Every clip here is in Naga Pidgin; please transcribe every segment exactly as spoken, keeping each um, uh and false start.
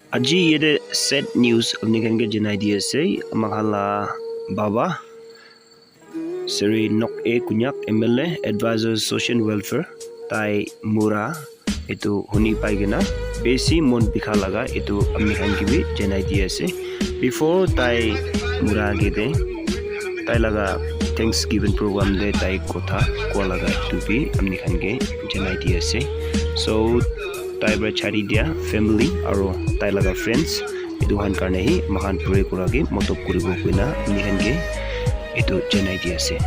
Aji yate sad news apni khan ke janai di ase, ama khan la baba Shri Nok A Konyak, M L A, Advisor Social Welfare, tai mura etu huni pai kena besi mon bikha laga etu apni khan ke bi janai di ase. Before tai mura age te tai laga Thanksgiving program te tai kotha koa laga etu bi apni khan ke janai di ase. So tai para chari dia family aro tai laga friends etu khan karne hi moikhan pray kura ke motlob kuribo koina apni khan ke etu janai di ase.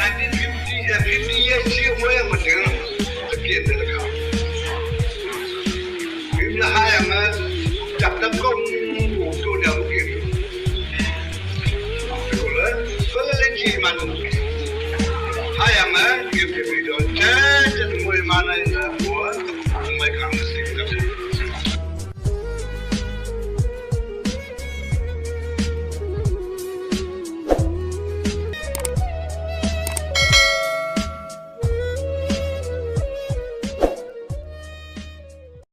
Nineteen fifty, eh, fifty years chi mo yang mo ding, tapi ada dekat. Bim la ha yang, eh, tap tap kong, tu dia mungkin. Kalau, kalau lagi mana? Ha yang, eh, dia pergi tu, jangan, jangan mo mana yang mo, mo kang.